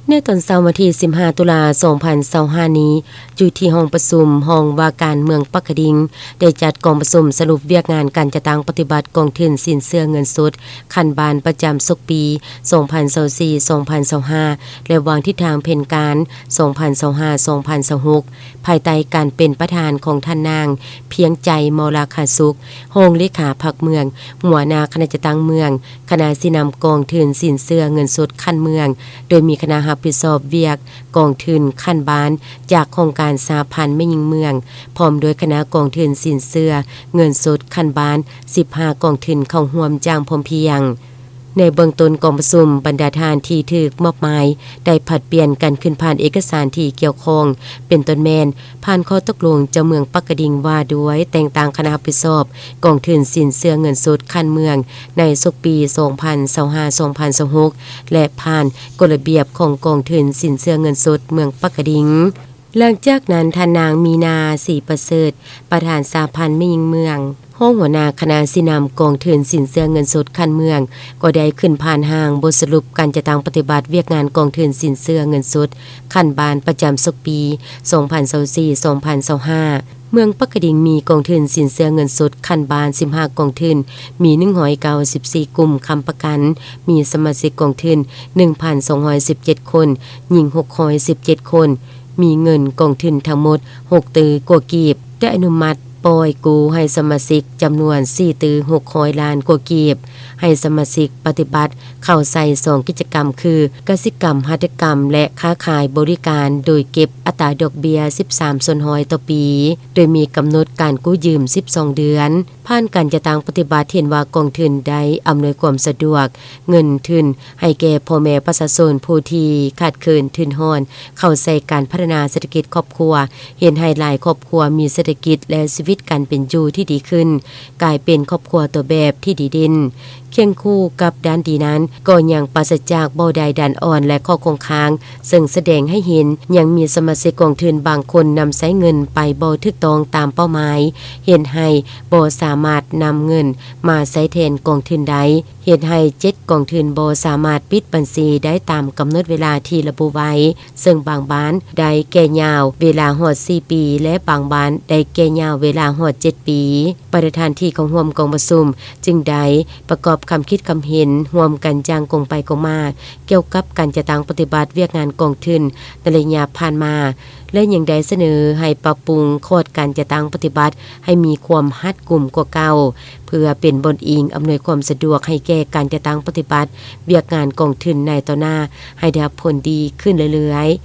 ໃນຕອນເຊົ້າວັນທີສິບຫ້າ ຕຸລາ ສອງພັນຊາວຫ້ານີ້, ຢູ່ທີ່ຫ້ອງປະຊຸມຫ້ອງວ່າການເມືອງປາກກະດິງ ໄດ້ຈັດກອງປະຊຸມສະຫຼຸບວຽກງານການຈັດຕັ້ງປະຕິບັດກອງທຶນສິນເຊື່ອເງິນສົດຂັ້ນບ້ານປະຈຳສົກປີ ສອງພັນຊາວສີ່ ສອງພັນຊາວຫ້າ ແລະ ວາງທິດທາງແຜນການ ສອງພັນຊາວຫ້າ ສອງພັນຊາວຫົກ ພາຍໃຕ້ການເປັນປະທານຂອງທ່ານນາງ ພຽງໃຈ ມໍລາຄາສຸກ ຮອງເລຂາພັກເມືອງ, ຫົວໜ້າຄະນະຈັດຕັ້ງເມືອງ, ຄະນະຊີ້ນຳກອງທຶນສິນເຊື່ອເງິນສົດຂັ້ນເມືອງ, ໂດຍມີຄະນະຮັບຜິດຊອບວຽກກອງທຶນຂັ້ນບ້ານຈາກຫ້ອງການສະຫະພັນແມ່ຍິງເມືອງ, ພ້ອມດ້ວຍຄະນະກອງທຶນສິນເຊື່ອເງິນສົດຂັ້ນບ້ານ ສິບຫ້າກອງທຶນເຂົ້າຮ່ວມຢ່າງພ້ອມພຽງ. ໃນເບື້ອງຕົ້ນກອງປະຊຸມ, ບັນດາທ່ານທີ່ຖືກມອບໝາຍໄດ້ຜັດປ່ຽນກັນຂຶ້ນຜ່ານເອກະສານທີ່ກ່ຽວຂ້ອງ, ເປັນຕົ້ນແມ່ນ ຜ່ານຂໍ້ຕົກລົງເຈົ້າເມືອງປາກກະດິງວ່າດ້ວຍແຕ່ງຕັ້ງຄະນະຮັບຜິດຊອບກອງທຶນສິນເຊື່ອເງິນສົດຂັ້ນເມືອງໃນສົກປີ ສອງພັນຊາວຫ້າ ສອງພັນຊາວຫົກ ແລະ ຜ່ານກົດລະບຽບຂອງກອງທຶນສິນເຊື່ອເງິນສົດເມືອງປາກກະດິງ. ຫຼັງຈາກນັ້ນ, ທ່ານນາງ ມີນາ ສີປະເສີດ ປະທານສະຫະພັນແມ່ຍິງເມືອງ, ຮອງຫົວໜ້າຄະນະຊີ້ນຳກອງທຶນສິນເຊື່ອເງິນສົດຂັ້ນເມືອງ ກໍໄດ້ຂຶ້ນຜ່ານຮ່າງບົດສະຫຼຸບການຈັດຕັ້ງປະຕິບັດວຽກງານກອງທຶນສິນເຊື່ອເງິນສົດຂັ້ນບ້ານປະຈຳສົກປີ ສອງພັນຊາວສີ່ ສອງພັນຊາວຫ້າ. ເມືອງປາກກະດິງມີກອງທຶນສິນເຊື່ອເງິນສົດຂັ້ນບ້ານ ສິບຫ້າກອງທຶນ, ມີ ໜຶ່ງຮ້ອຍເກົ້າສິບສີ່ ກຸ່ມຄ້ຳປະກັນ, ມີສະມາຊິກກອງທຶນ ໜຶ່ງພັນສອງຮ້ອຍສິບເຈັດ ຄົນ, ຍິງ ຫົກຮ້ອຍສິບເຈັດ ຄົນ. ມີເງິນກອງທຶນທັງໝົດ ຫົກຕື້ກວ່າກີບ, ໄດ້ອະນຸມັດປ່ອຍກູ້ໃຫ້ສະມາຊິກຈຳນວນ ສີ່ຕື້ຫົກຮ້ອຍລ້ານກວ່າກີບ, ໃຫ້ສະມາຊິກປະຕິບັດເຂົ້າໃສ່ສອງກິດຈະກຳ ຄື ກະສິກຳຫັດຖະກຳ ແລະ ຄ້າຂາຍບໍລິການ, ໂດຍເກັບອັດຕາດອກເບ້ຍ ສິບສາມສ່ວນຮ້ອຍຕໍ່ປີ, ໂດຍມີກຳນົດການກູ້ຢືມ ສິບສອງເດືອນ. ຜ່ານການຈັດຕັ້ງປະຕິບັດ ເຫັນວ່າກອງທຶນໄດ້ອຳນວຍຄວາມສະດວກເງິນທຶນໃຫ້ແກ່ພໍ່ແມ່ປະຊາຊົນຜູ້ທີ່ຂາດເຂີນທຶນຮອນ ເຂົ້າໃສ່ການພັດທະນາເສດຖະກິດຄອບຄົວ, ເຮັດໃຫ້ຫຼາຍຄອບຄົວມີເສດຖະກິດ ແລະ ຊີວິດການເປັນຢູ່ທີ່ດີຂຶ້ນ, ກາຍເປັນຄອບຄົວຕົວແບບທີ່ດີເດັ່ນ. ຄຽງຄູ່ກັບດ້ານດີນັ້ນ, ກໍຍັງປາສະຈາກບໍ່ໄດ້ດ້ານອ່ອນ ແລະ ຂໍ້ຄົງຄ້າງ, ເຊິ່ງສະແດງໃຫ້ເຫັນຍັງມີສະມາຊິກກອງທຶນບາງຄົນນຳໃຊ້ເງິນໄປບໍ່ຖືກຕ້ອງຕາມເປົ້າໝາຍ, ເຮັດໃຫ້ບໍ່ສາມາດນຳເງິນມາໃຊ້ແທນກອງທຶນໄດ້, ເຮັດໃຫ້ເຈັດກອງທຶນບໍ່ສາມາດປິດບັນຊີໄດ້ຕາມກຳນົດເວລາທີ່ລະບຸໄວ້, ເຊິ່ງບາງບ້ານໄດ້ແກ່ຍາວເວລາຮອດສີ່ປີ ແລະ ບາງບ້ານໄດ້ແກ່ຍາວເວລາຮອດເຈັດປີ. ບັນດາທ່ານທີ່ເຂົ້າຮ່ວມກອງປະຊຸມຈຶ່ງໄດ້ປະກອບຄຳຄິດຄຳເຫັນຮ່ວມກັນຢ່າງກົງໄປກົງມາ ກ່ຽວກັບການຈັດຕັ້ງປະຕິບັດວຽກງານກອງທຶນໃນໄລຍະຜ່ານມາ ແລະ ຍັງໄດ້ສະເໜີໃຫ້ປັບປຸງຂອດການຈັດຕັ້ງປະຕິບັດໃຫ້ມີຄວາມຮັດກຸມກວ່າເກົ່າ, ເພື່ອເປັນບ່ອນອີງອຳນວຍຄວາມສະດວກໃຫ້ແກ່ການຈັດຕັ້ງປະຕິບັດວຽກງານກອງທຶນໃນຕໍ່ໜ້າ ໃຫ້ໄດ້ຮັບຜົນດີຂຶ້ນເລື້ອຍໆ.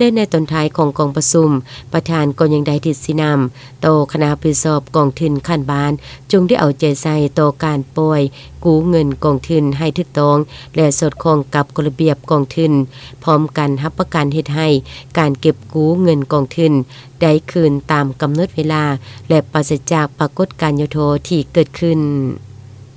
ແລະ ໃນຕອນທ້າຍຂອງກອງປະຊຸມ, ປະທານກໍຍັງໄດ້ຕິດຊີ້ນຳຕໍ່ຄະນະຮັບຜິດຊອບກອງທຶນຂັ້ນບ້ານ, ຈົ່ງໄດ້ເອົາໃຈໃສ່ຕໍ່ການປ່ອຍກູ້ເງິນກອງທຶນໃຫ້ຖືກຕ້ອງ ແລະ ສອດຄ່ອງກັບກົດລະບຽບກອງທຶນ, ພ້ອມກັນຮັບປະກັນເຮັດໃຫ້ການເກັບກູ້ເງິນກອງທຶນໄດ້ຄືນຕາມກຳນົດເວລາ ແລະ ປາສະຈາກປາກົດການຫຍໍ້ທໍ້ທີ່ເກີດຂຶ້ນ.